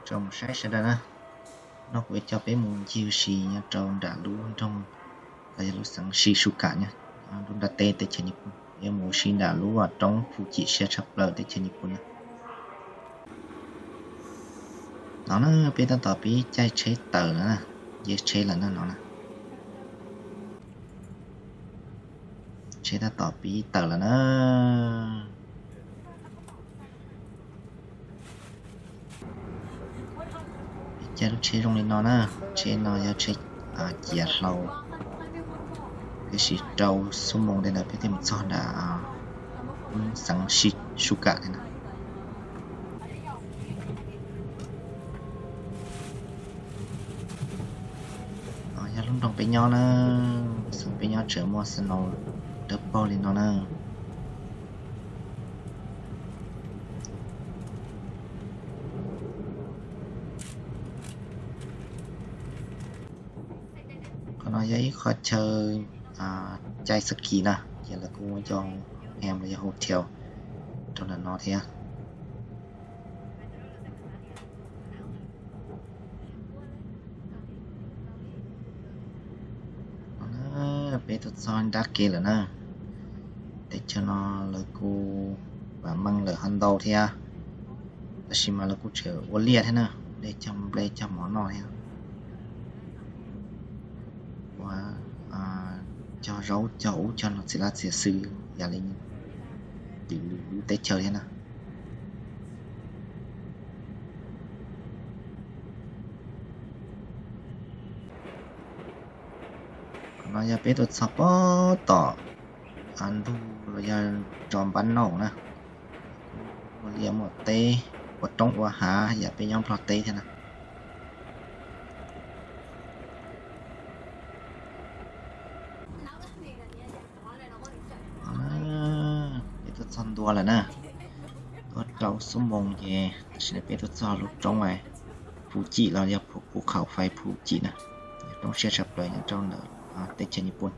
Tso mus saib sawv daws na. No kuv yuav coj peb mus ncig ua si nyob rau nram lub nroog los yog lub xeev Shizuoka nyob nram teb teb chaws Nyij Pooj. Yuav mus ua si nram lub roob Fuji siab tshaj plaws teb chaws Nyij Pooj na. No na, peb tab tom pib caij tsheb tawm lawm na, caij tsheb lawm na no na. Tsheb tab tom pib tawm lawm na. Peb caij lub tsheb zoo li no na, tsheb no yog tsheb ciav hlau, peb siv rau xuab moos tej ntawd peb thiaj mus txog nram xeev Shizuoka thiab na. No yog lub nroog peb nyob na, xeev peb nyob tseem muaj snow dawb paug li no na. Qhov no yog ib qho chaw caij ski na, ces lawv kuj muaj cov home los yog hotel rau ntawm no thiab. Peb tuaj txog nrab ke lawm na. Teb chaws no lawv kuj vam meej lawm ho ntau thiab, tab sis mas lawv kuj tseem ua liaj thiab na, ua liaj cog nplej cog mov noj thiab, ua cog zaub cog ub cog no txiv laj txiv xwm yam li lwm lub teb chaws thiab na. Qhov no yog peb tuaj txog pob tom ntug los yog tso npab nauj na. Ua liaj muaj teb, ua roob ua hav yam peb nyob Nplog teb thiab na. Peb tuaj txog ntua lawm na, tuaj rau xuab moos ces tam sim no peb tuaj txog lub roob Fuji los yog pub qhau fais Fuji na, roob siab tshaj plaws nyob rau ntawm teb chaws Nyij Pooj,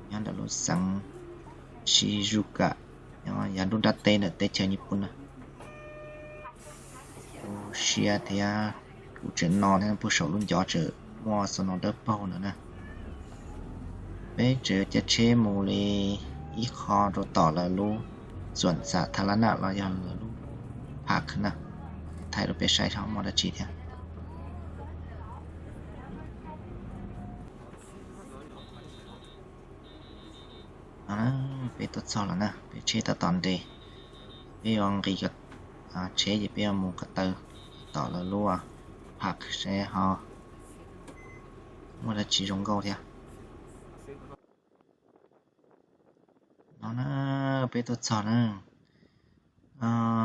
nyob ntawm lub xeev Shizuoka, nyob yav nruab nrab teb ntawm teb chaws Nyij Pooj na. Kuj siab thiab, kuj tseem no thiab, puag saum lub ncov tseem muaj snow dawb paug ntawd na. Peb tseem caij tsheb mus li ib qho rau tom lawv lub xuam xam tha lab nam los yog lawv lub park na, thaij rau peb saib thaum muaj dab tsi thiab. No peb tuaj txog lawm na, peb tsheb tab tom nres, peb yuav nqis tsheb ces peb yuav mus ko taw tom lawv lub park seb ho muaj dab tsi zoo nkauj thiab. No na, peb tuaj txog na.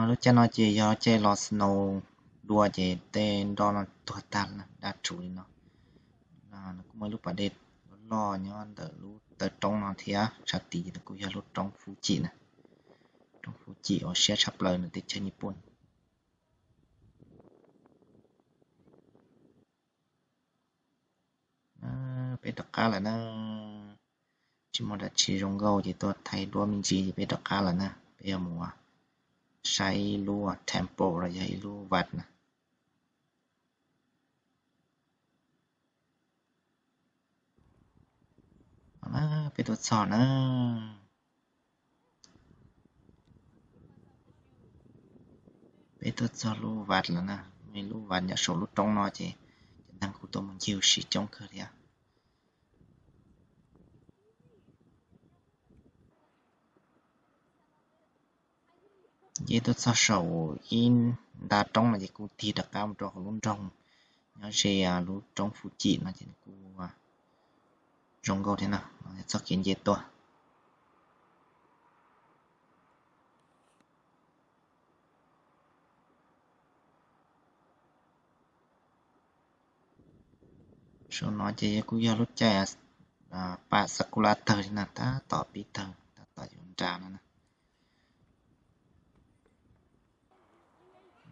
Lub caij no ces yog caij los snow dua ces tej nroj no tuag tag daj rhuv li no. Nws kuj muaj ib lub pas dej loj nyob ntawm lub taw roob no thiab, sab tid ces nws kuj yog lub roob Fuji na. Roob Fuji uas siab tshaj plaws nws teb chaws Nyij Pooj. Peb rov qab lawm na, tsis muaj dab tsi zoo nkauj ces tuaj thaij duab me ntsis ces peb rov qab lawm na. Peb yuav mus saib ib lub temple los yog ib lub vaj na. Peb tuaj txog na, peb tuaj txog lub vaj lawm na, lub vaj nyob saum lub roob no ces cov neeg kuj tuaj mus ncig ua si coob kawg thiab. Ces tuaj txog saum ib nta roob no ces kuj tig rov qab mus rau hauv lub nroog nyob ze lub roob Fuji no ces kuj zoo nkauj thiab no, txoj kev nce tuaj. Saum no ces kuj yog lub caij paj sakura tawg li na, tab tom pib tawg tab tom yuav nra no na.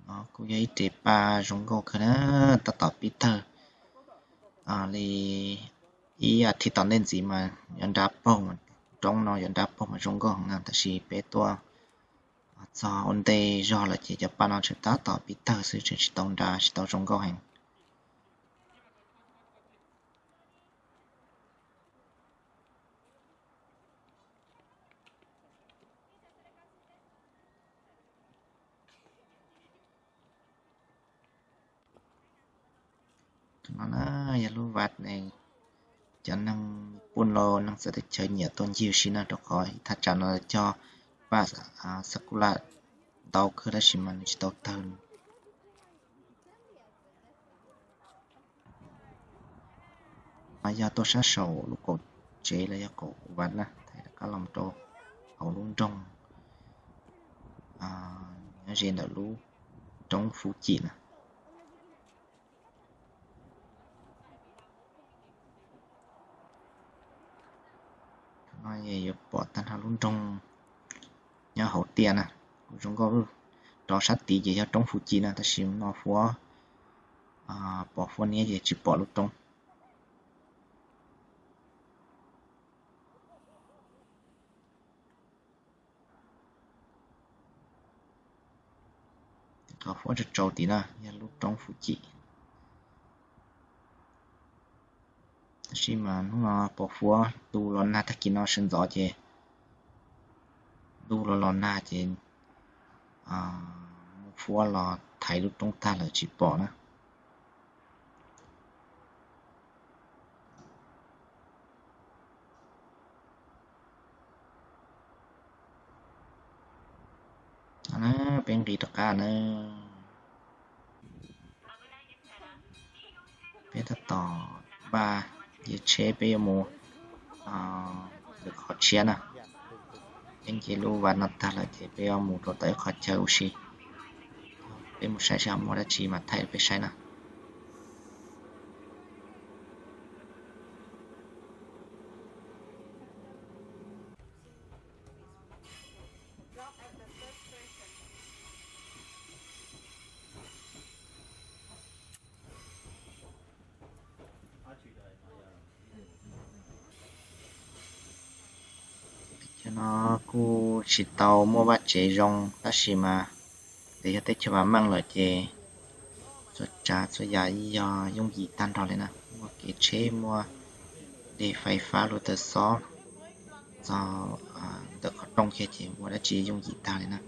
No kuj yog ib re paj zoo nkauj kawg na, tab tom pib tawg li ib as thiv tom ntej ntxiv mas yuav nra paug, roob no yuav nra paug mas zoo nkauj heev na, tab sis peb tuaj Txog ua ntej zog lawm ces cov paj no tseem tab tom pib tawg xwb, tseem tsis tau nra, tsis tau zoo nkauj heev. No na, yog lub vaj ne, cov neeg pub los neeg txawv teb chaws nyiam tuaj ncig ua si na, rau qhov thaj tsam no cog paj sakura ntau kawg tab sis mas nws tsis tau tawg. Yog tuaj sab saum lub kaum tsev los yog kaum vaj na, thaij rov qab los rau hauv lub nroog nyob ze ntawm lub roob Fuji na. No yuav pom tag nrho lub nroog nyob hauv tiaj na. Kuj zoo nkauj, rov sab tid ces yog roob Fuji na, tab sis no huab, pos huab niab ces tsis pom lub roob. Qhov huab tsaus tsaus tid na yog lub roob Fuji. Tab sis mas hnub no pos huab ntuj los nag, tag kis no sawv ntxov ces ntuj los los nag ces muaj huab los thaiv lub roob tag lawm tsis pom na. Peb nqis rov qab na. Peb tab tom npaj nce tsheb, peb yuav mus lwm qhov tshiab na. Peb nce lub vaj no tag lawm ces peb yuav mus rau tom ib qhov chaw ua si. Peb mus saib seb ho muaj dab tsi mas thaij rau peb saib na. Teb chaws no kuj tsis tau muaj vaj tsev zoo tab sis mas vim yog teb chaws vam meej lawm ces txhua tsav txhua yam yog yooj yim tag nrho li na. Muaj kev tsheb, muaj dej fais fab, lub taw xob, txog ntawm qhov rooj kiag ces ua dab tsi yooj yim tag li na.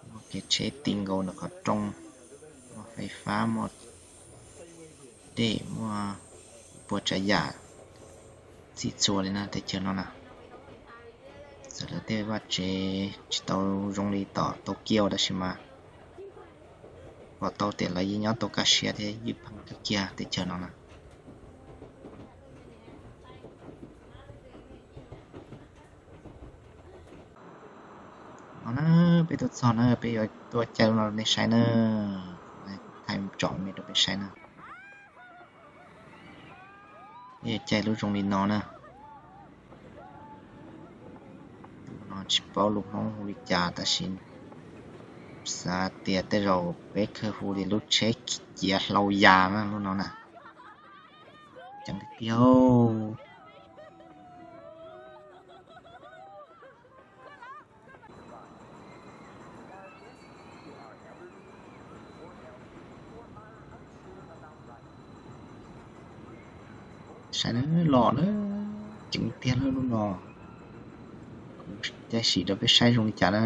Muaj kev tsheb ti nkaus ntawm qhov rooj, muaj fais fab, muaj dej, muaj puas tsav yam txhij txhua li na teb chaws no na. Txawm lawv tej vaj tsev tsis tau zoo li tom Tokyo tab sis mas pom tau tias lawv yeej nyob tau kaj siab thiab ywj pheej kawg kiag teb chaws no na. No na, peb tuaj txog na, peb yuav tuaj caij lub no rau nej saib na. Thaij tsom me rau peb saib na. Peb yuav caij lub zoo li no na. Lub no tsis paub lus Hmoob hu li cas tab sis xav tias tej zaum peb khaws hu li lub tsheb ciav hlau ya na lub no na. Ceev tiag tiag. Saib na, los na, ceev tiag lawm lub no. Kuv caij sim rau peb saib zoo li cas na.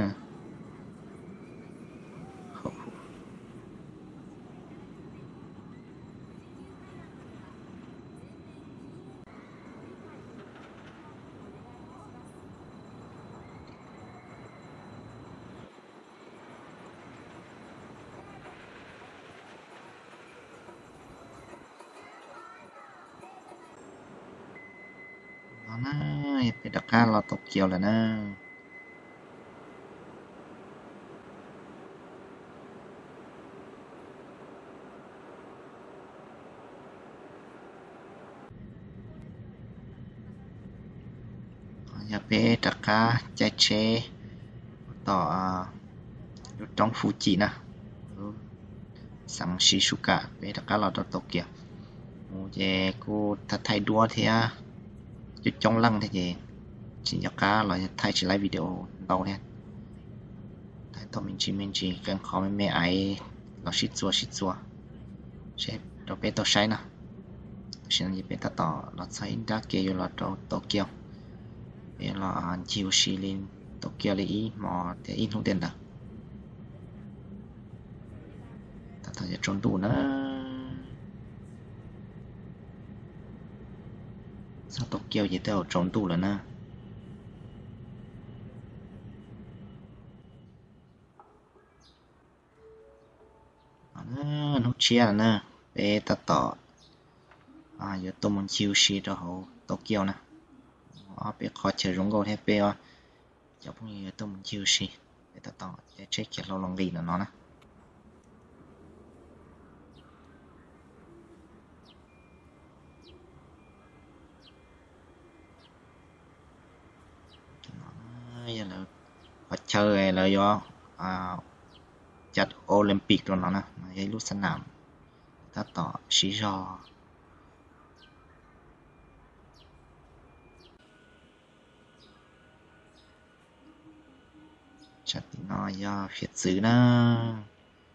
No na, peb rov qab los Tokyo lawm na. Yog peb rov qab caij tsheb tom lub roob Fuji na, lub xeev Shizuoka, peb rov qab los rau Tokyo. Mus ces kuj thaij duab thiab coob coob leej thiab ces tsis nco qab los thaij tsis laib video ntau thiab. Thaij tau me ntsis me ntsis qee qhov me me aiv los sib txuas sib txuas seb rau peb tau saib no. Tam sim no ces peb tab tom los txog ib nrab kev yuav los rau Tokyo. Peb los ncig ua si li Tokyo li ib hmo thiab ib hnub tej ntawd. Tab tom yuav tsaus ntuj na. Txog Tokyo ces twb tsaus ntuj lawm na. Hnub tshiab lawm na, peb tab tom yuav tuaj mus ncig ua si rau hauv Tokyo na. Ob peb qhov chaw zoo nkauj thiab peb cov phooj ywg yuav tuaj mus ncig ua si, peb tab tom caij tsheb khiav hlau los nqis ntawm no na. Qhov chaw lawv yuav cov Olympic rau no na, no yog ib lub xab nam tab tom siv zog. Sab tim no yog hiav txwv na,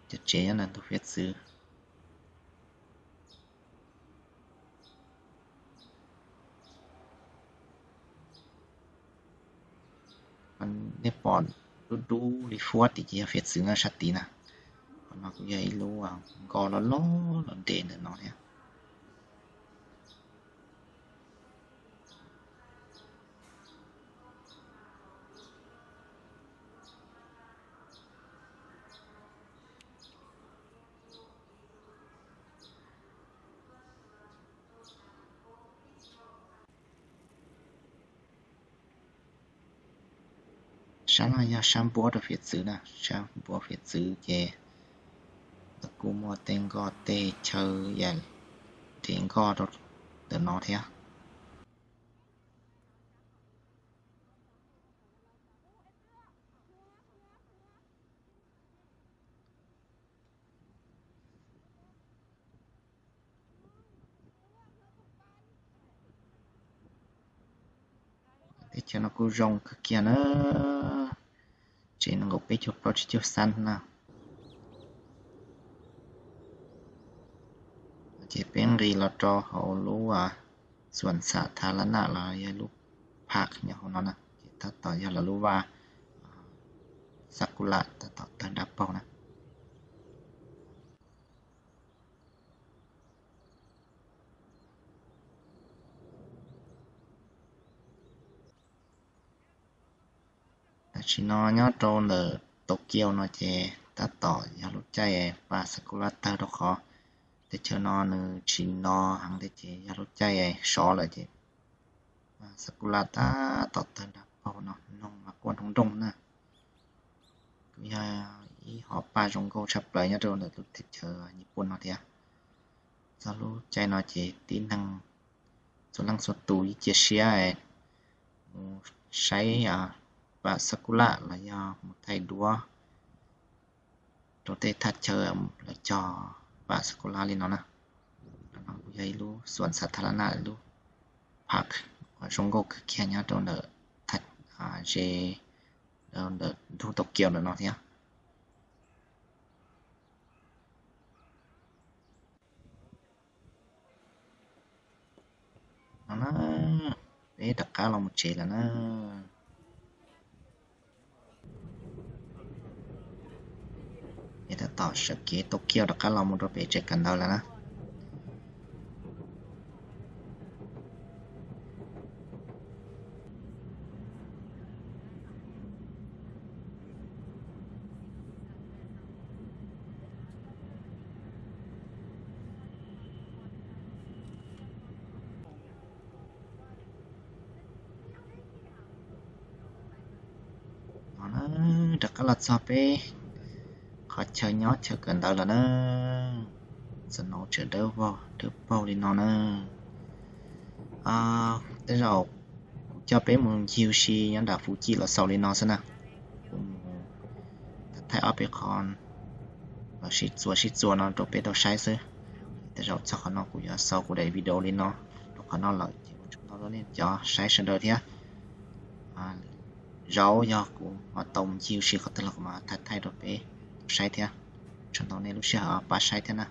cov tsev nyob ntawm ntug hiav txwv. Nej pom dub dub li fuab tim ces yog hiav txwv na sab tid na. Qhov no kuj yog ib lub nkoj loj loj los nres ntawm no thiab. Sab no yog sab npuab rau hiav txwv na, sab npuab hiav txwv ces lawv kuj muaj tej nkoj tej chaw yam nres nkoj rau ntawm no thiab. Teb chaws no kuj zoo kawg kiag na, tsev nees nkaum peb caug plaub tsib caug xab na. Ces peb nqis los rau hauv lub xuam xa tha la na los yog lub park nyob hauv no na, ces tab tom yog lawv lub vaj sakula tab tom tawg nrab paug na. Tam sim no nyob rau ntawm Tokyo no ces tab tom yog lub caij paj sakula tawg rau qhov teb chaws no nws tsis no heev thiab ces yog lub caij sov lawm ces paj sakula tab tom tawg nrab paug no, noog mas quaj nroo nrooj na. Kuj yog ib hom paj zoo nkauj tshaj plaws nyob rau ntawm lub teb chaws Nyij Pooj no thiab. Txog lub caij no ces tib neeg txhua leej txhua tus yeej cia siab mus saib paj sakula los yog mus thaij duab rau tej thaj chaw lawv cog paj sakula li no na. No kuj yog ib lub xuam xa tha la na, lub park uas zoo nkauj kawg kiag nyob rau ntawm ze ntawm ntug Tokyo ntawm no thiab. No na, peb rov qab los mus tsev lawm na. Peb tab tom sawv kev Tokyo rov qab los mus rau pem tsev kawm ntawv lawm na. No na, rov qab los txog peb qhov chaw nyob chaw kawm ntawv lawm na. Snow tseem dawb vog dawb paug li no na. Tej zaum kuv coj peb mus ncig ua si nyob nram Fuji los xaus li no xwb na. Kuv mus thaij ob peb qho los sib txuas sib txuas no rau peb tau saib xwb. Tej zaum txog qhov no kuv yuav xaus kuv daim video li no rau qhov no lawm ces ua tsaug ntau. Rau nej cov saib sawv daws thiab. Zaum yog kuv ho tau mus ncig ua si qhov twg los kuv mam thaij thaij rau peb tau saib thiab. Tsaug ntau nej lub sij hawm pab saib thiab na.